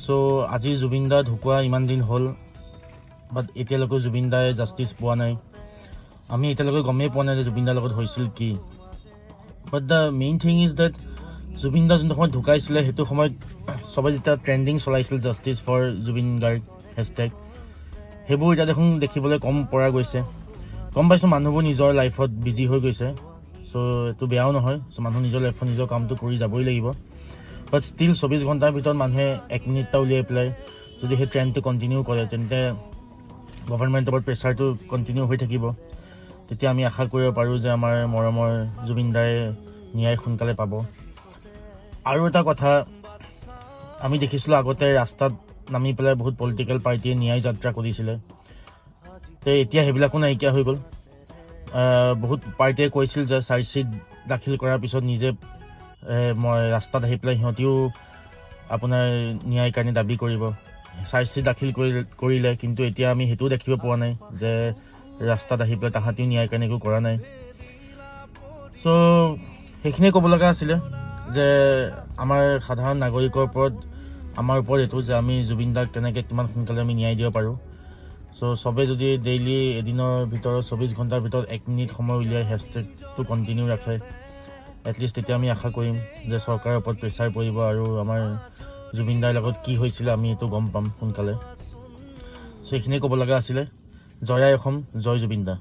চ' আজি জুবিন দা ঢুকোৱা ইমান দিন হ'ল, বাট এতিয়ালৈকে জুবিন দাই জাষ্টিছ পোৱা নাই। আমি এতিয়ালৈকে গমেই পোৱা নাই যে জুবিন দাৰ লগত হৈছিল কি। But the main thing is that Zubeen দা যোনটো সময়ত ঢুকাইছিলে, সেইটো সময়ত চবে যেতিয়া ট্ৰেণ্ডিং চলাইছিল "justice for Zubeen Garg" hashtag, সেইবোৰ এতিয়া দেখোন দেখিবলৈ কম পৰা গৈছে। গম পাইছোঁ, মানুহবোৰ নিজৰ লাইফত বিজি হৈ গৈছে। চ' এইটো বেয়াও নহয়। চ' মানুহ নিজৰ লাইফত নিজৰ কামটো কৰি যাবই লাগিব। বাট ষ্টিল 24 ঘণ্টাৰ ভিতৰত মানুহে এক মিনিট এটা উলিয়াই পেলাই যদি সেই ট্ৰেণ্ডটো কণ্টিনিউ কৰে, তেন্তে গভৰ্ণমেণ্টৰ ওপৰত প্ৰেছাৰটো কণ্টিনিউ হৈ থাকিব। তেতিয়া আমি আশা কৰিব পাৰোঁ যে আমাৰ মৰমৰ জুবিন দাই ন্যায় সোনকালে পাব। আৰু এটা কথা আমি দেখিছিলোঁ, আগতে ৰাস্তাত নামি পেলাই বহুত পলিটিকেল পাৰ্টীয়ে ন্যায় যাত্ৰা কৰিছিলে। তে এতিয়া সেইবিলাকো নাইকিয়া হৈ গ'ল। বহুত পাৰ্টীয়ে কৈছিল যে চাৰ্জশ্বিট দাখিল কৰাৰ পিছত নিজে মই ৰাস্তাত আহি পেলাই সিহঁতিও আপোনাৰ ন্যায় কাৰণে দাবী কৰিব। চাৰ্জশ্বিট দাখিল কৰিলে, কিন্তু এতিয়া আমি সেইটোও দেখিব পোৱা নাই যে ৰাস্তাত আহি পেলাই তাহাঁতিও ন্যায় কাৰণে একো কৰা নাই। চ' সেইখিনিয়ে ক'ব লগা আছিলে যে আমাৰ সাধাৰণ নাগৰিকৰ ওপৰত, আমাৰ ওপৰত এইটো যে আমি জুবিন দাক কেনেকৈ কিমান সোনকালে আমি ন্যায় দিব পাৰোঁ। চ' চবে যদি ডেইলি এদিনৰ ভিতৰত 24 ঘণ্টাৰ ভিতৰত এক মিনিট সময় উলিয়াই হেছটেগটো কণ্টিনিউ ৰাখে এটলিষ্ট, তেতিয়া আমি আশা কৰিম যে চৰকাৰৰ ওপৰত প্ৰেছাৰ পৰিব আৰু আমাৰ জুবিন দাৰ লগত কি হৈছিলে আমি এইটো গম পাম সোনকালে। চ' এইখিনিয়ে ক'ব লগা আছিলে। জয় আই অসম, জয় জুবিন দা।